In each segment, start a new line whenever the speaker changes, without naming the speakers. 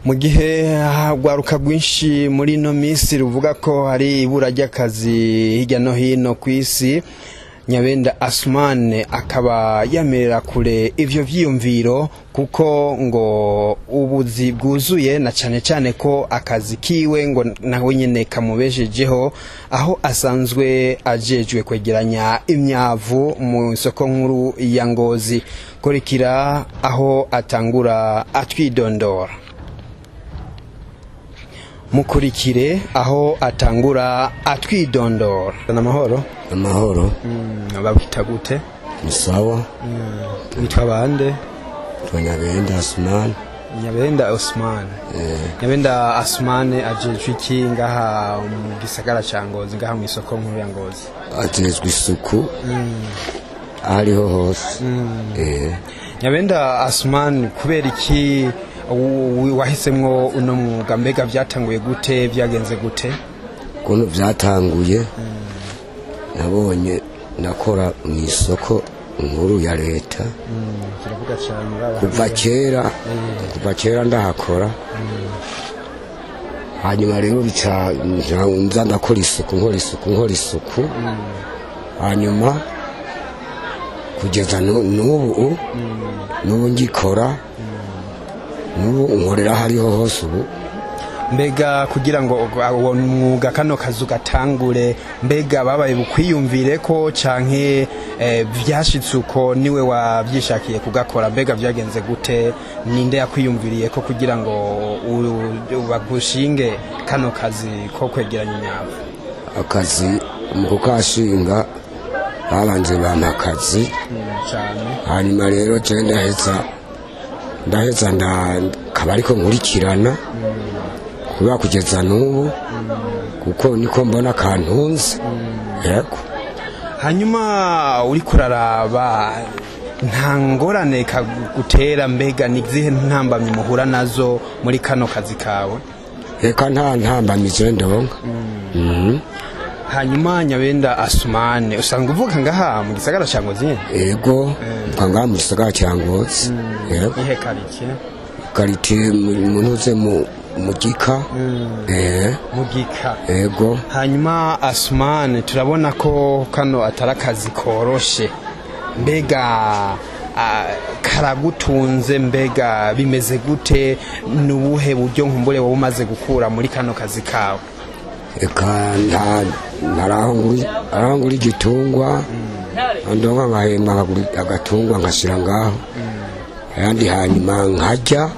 Mu gihe hagwaruka rwinshi muri ino minsi ruvuga ko hari ibura ry'akazi hirya no hino ku isi, Nyabenda Asumane akaba yamerera kure ivyo vyiyumviro, kuko ngo ubuzi bwuzuye na cane cane ko akazi kiwe ngo nawe nyene kamubeshejeho, aho asanzwe ajejwe kwegeranya imyavu mu isoko nkuru ya Ngozi. Kurikira aho atangura atwidondora. Mukurikire aho atangura atwidondora. Namahoro.
Amahoro.
Babita gute?
Ni sawa.
Witwa bande?
Nyabenda Asumani.
Nyabenda Osman. Nyabenda Asumani ajejwe iki ngaha mu gisagara ca Ngozi, ngaha mu isoko nkuru ya Ngozi?
Ajejwe isuku ahariho hose.
Nyabenda Asumani, kubera iki wahisemwo uno mwuga? Mbega vyatanguye gute, vyagenze gute?
Ukuntu vyatanguye, nabonye nakora mu isoko nkuru ya leta
Kiravuga cane uraba.
Kuva kera ndahakora. Hanyuma rero bica nza ndakora isuku, nkora isuku, nkora isuku, hanyuma kugeza n'ubu ngikora, n'ubu nkorera hariho hose ubu.
Mbega kugira ngo uwo mwuga, kano kazu gatangure, mbega babaye bukwiyumvire ko canke vyashitse uko, niwe wavyishakiye kugakora? Mbega vyagenze gute? Ninde yakwiyumviriye ko kugira ngo bagushinge kano kazi ko kwegeranya imyavu?
Akazi mu kukashinga babanje bampa akazi.
Cane.
Hanyuma rero je ndaheza kaba ariko nkurikirana kubera kugeza n'ubu, kuko niko mbona kantunze, yego.
Hanyuma uriko uraraba, nta ngorane kagutera? Mbega ni izihe ntambamyi muhura nazo muri kano kazi kawe?
Reka, nta ntambamizo ndonka.
Hanyuma Nyabenda Asumane, usanga uvuka ngaha mu gisagara ca Ngozi nyene?
Yego, mvuka ngaha mu gisagara ca Ngozi, yego.
Ihe karitiye?
Karitiye mu ntuze mu Gika.
Mugika.
Yego.
Hanyuma Asumane, turabona ko kano atari akazi koroshe. Mbega karagutunze? Mbega bimeze gute? Ni ubuhe buryo nkumbure wowe umaze gukura muri kano kazi kawe?
Eka, nta ntaraho ngura igitungwa, ndonka nkahembwa nkagura agatungwa nkashira ngaho ayandi, hanyuma nkarya,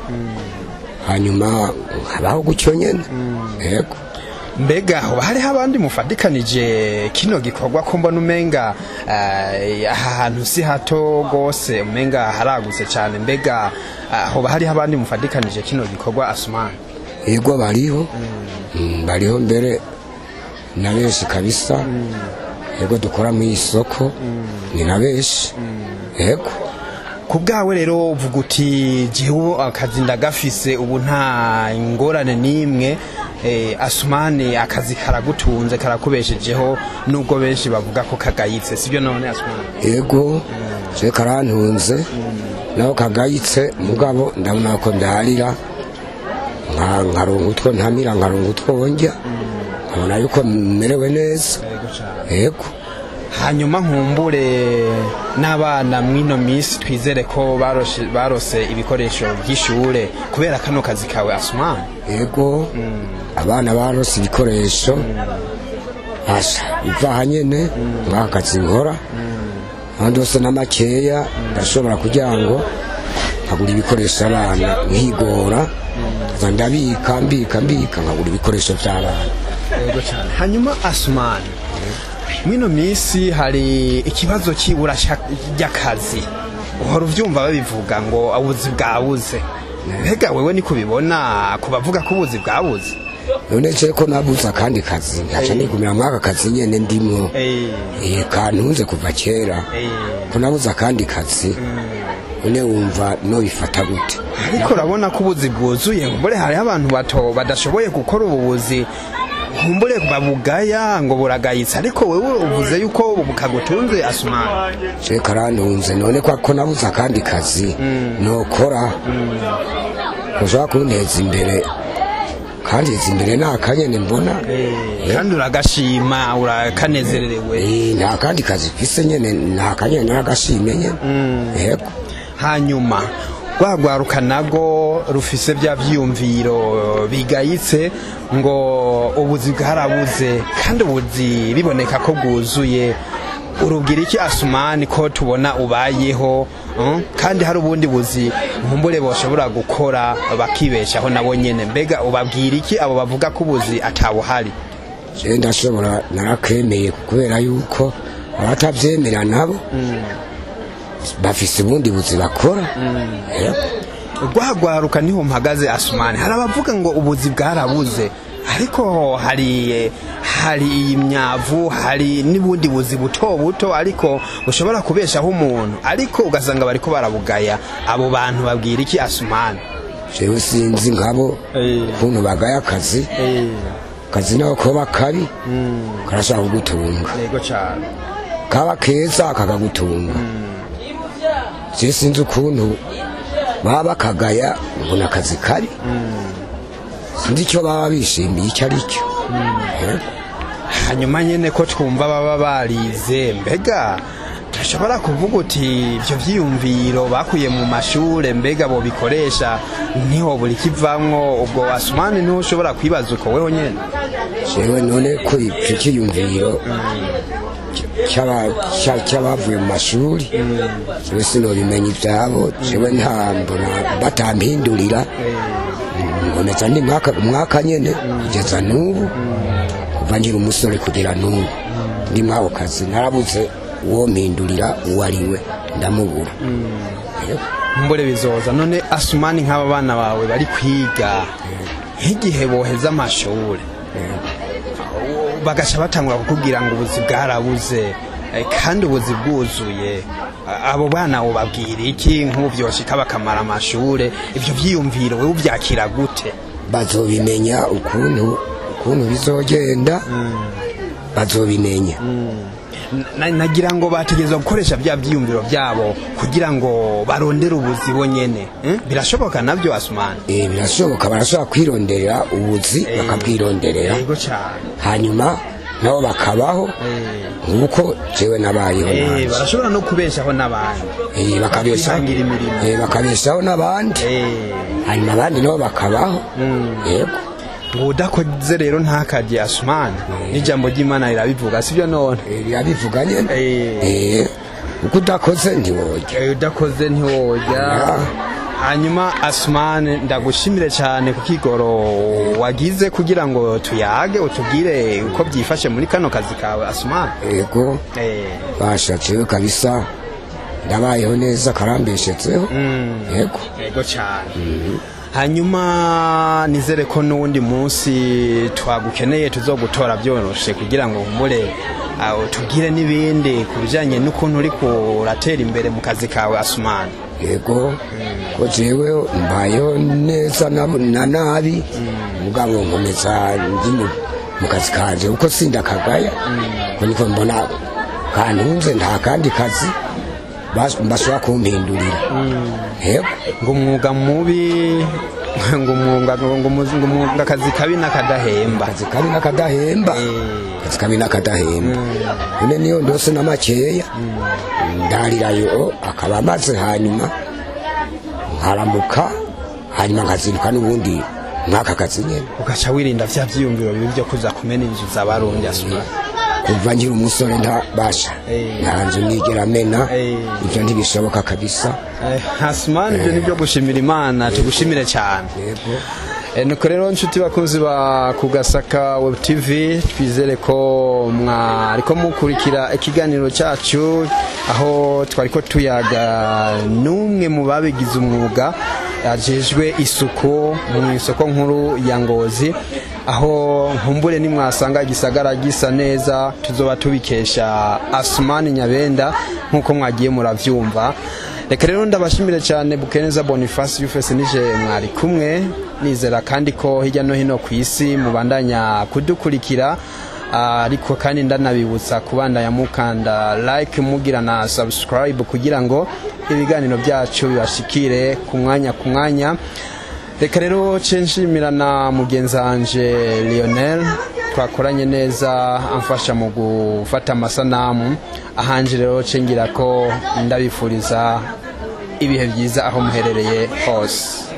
hanyuma nkabaho gutyo nyene, yego.
Mbega hoba hariho abandi mufatikanije kino gikorwa, ko mbona umenga aha hantu si hato gose, umenga haragutse cyane? Mbega hoba hariho abandi mufatikanije kino gikorwa, Asumani?
Yego, bariho. Bariho mbere na benshi kabisa, yego. Dukora mu isoko ni na benshi, yego.
Ku bwawe rero uvuga uti jewe akazi ndagafise ubu, nta ngorane n'imwe. Asumani, akazi karagutunze, karakubeshejeho, nubwo benshi bavuga ko kagayitse, sibyo none Asumani?
Yego, je karantunze naho kagayitse, mugabo ndabona ko ndarira nkaronka utwo ntamira, nkaronka utwo ndya, nkabona yuko merewe neza, yego.
Hanyuma nkumbure n'abana mw'ino minsi twizere ko barose ibikoresho by'ishure kubera kano kazi kawe, Asumani?
Yego, abana barose ibikoresho, asha biva hanyene mwaka kazi nkora, ahandi hose n'amakeya ndashobora kugira ngo nkagura ibikoresho abana, nkigora nkaza ndabika, mbika, mbika, nkagura ibikoresho by'abana.
Yego cyane. Hanyuma Asumani, mw'ino minsi hari ikibazo cy'ibura ry'akazi, uhora uvyumva babivuga ngo ubuzi bwabuze. Mbega wewe niko ubibona ku bavuga ko ubuzi bwabuze?
None je ko nabuze akandi kazi, nkaca nigumira mwaka kazi nyene ndimwo. Kantunze kuva kera. Ko nabuze akandi kazi, none wumva nobifata gute?
Ariko urabona ko ubuzi bwuzuye. Nkumbure hariho abantu bato badashoboye gukora ubu buzi, nkumbure babugaya ngo buragayitse, ariko wewe uvuze yuko bukagutunze, Asumani.
Je karantunze, none ko nabuze akandi kazi nokora. Kushobora kunteza imbere kandi imbere nta kanyene mbona.
Kandi uragashima, urakanezererewe.
Nta kandi kazi mfise nyene, nta kanyene naragashimye nyene. Yego.
Hanyuma rwagwaruka nago rufise bya vyiyumviro bigayitse ngo ubuzi bwarabuze kandi ubuzi biboneka ko bwuzuye, urubwira iki Asumani ko tubona ubayeho, kandi hari ubundi buzi nkumbure boshobora gukora bakibeshaho nabo nyene? Mbega ubabwira iki abo bavuga ko ubuzi atabuhari?
Je ndashobora, narakemeye kubera yuko abatavyemera nabo bafise ubundi buzi bakora.
Rwagwaruka niho mpagaze Asumani, hari abavuga ngo ubuzi bwarabuze, ariko hari iyi myavu, hari n'ubundi buzi buto buto ariko bushobora kubeshaho umuntu, ariko ugasanga bariko barabugaya. Abo bantu babwira iki Asumani?
Jewe sinzi nkabo ukuntu bagaya akazi. Akazi naho koba kabi karashaka kugutunga.
Yego cyane.
Kaba keza kakagutunga. Je sinzi ukuntu baba bakagaya ngo nakazi kabi. Sinzi icyo baba bishimiye icyo ari cyo.
Hanyuma nyene ko twumva baba barize, mbega turashobora kuvuga uti ivyo vyiyumviro bakuye mu mashure mbega bo bikoresha niho buri kivamwo? Ubwo Asumani niho ushobora kwibaza uko weho nyene?
Jewe none ko ivyo vyiyumviro cy'abavuye mu mashuri jewe sinobimenya ivyabo, jewe ntambona batampindurira, nkomeza ndi mwaka nyene kugeza n'ubu, kuva nkiri umusore kugera n'ubu ndi mwako kazi, narabuze uwo mpindurira uwo ari we, ndamubura.
Mbure bizoza. None Asumani, nk'aba bana bawe bari kwiga, nk'igihe boheza amashure bagaca batangura kukubwira ngo ubuzi bwarabuze kandi ubuzi bwuzuye, abo bana ubabwira iki nk'ubu vyoshika bakamara amashure? Ivyo vyiyumviro wewe uvyakira gute?
Bazobimenya ukuntu bizogenda, bazobimenya.
Nagira ngo bategerezwa gukoresha bya vyiyumviro vyabo kugira ngo barondere ubuzi bonyene. Birashoboka navyo Asumani?
Birashoboka, barashobora kwironderera ubuzi, bakabwironderera.
Yego cyane.
Hanyuma nabo bakabaho nkuko jewe nabayeho nanje.
Barashobora no kubeshaho n'abandi.
Bakabeshaho n'abandi. Hanyuma abandi nabo bakabaho. Yego.
Ngo udakoze rero ntakajye Asumani, n'ijambo ry'Imana rirabivuga, sibyo none?
Rirabivuga nyene. Uko udakoze ntiworya.
Udakoze ntiworya. Hanyuma Asumani, ndagushimire cyane ku kigoro wagize kugira ngo tuyage utubwire uko byifashe muri kano kazi kawe Asumani.
Yego. Basha jewe kabisa ndabayeho neza, karambeshetseho. Yego.
Yego cyane. Hanyuma nizere ko n'uwundi munsi twagukeneye tuzogutora byoroshe kugira ngo humure tubwire n'ibindi ku bijanye n'ukuntu uri kuratera imbere mu kazi kawe Asumani.
Yego, ko jewe mbayeho neza na nabi, mugabo nkomeza ndi mu kazi kanje uko sindakagaya, ko niko mbona kantunze, nta kandi kazi bashobora kumpindurira. Yego.
Ngo umwuga mubi, ngo umwuga akazi kabi n'akadahemba.
Akazi kabi n'akadahemba. Akazi kabi n'akadahemba. None niyo ndose na makeya ndarirayo akaba amaze, hanyuma nkaramuka, hanyuma nkazinduka n'ubundi mwaka kazi nyene.
Ugaca wirinda vya vyiyumviro bibi vyo kuza kumena inzu z'abarundi Asumani?
Kuva nkiri umusore ntabasha, nta nzu nigera mena, ivyo ntibishoboka kabisa.
Asumani, ibyo nibyo gushimira Imana, tugushimire cyane.
Yego.
Nuko rero nshuti bakunzi ba Kugasaka Web TV, twizere ko mwariko mukurikira ikiganiro cyacu aho twariko tuyaga n'umwe mu babigize umwuga ajejwe isuku mu isoko nkuru ya Ngozi, aho nkumbure nimwasanga igisagara gisa neza tuzoba tubikesha Asumani Nyabenda nkuko mwagiye muravyumva. Reka rero ndabashimire cyane Bukeneza Boniface Yufese nije mwari kumwe, nizera kandi ko hirya no hino ku isi mubandanya kudukurikira, ariko kandi ndanabibutsa kubandanya mukanda like mugira na subscribe kugira ngo ibiganiro byacu bibashikire ku mwanya ku mwanya. Reka rero ce nshimira na mugenzi wanje Lionel twakoranye neza, amfasha mu gufata amasanamu. Ahanje rero ce ngira ko ndabifuriza ibihe byiza aho muherereye hose.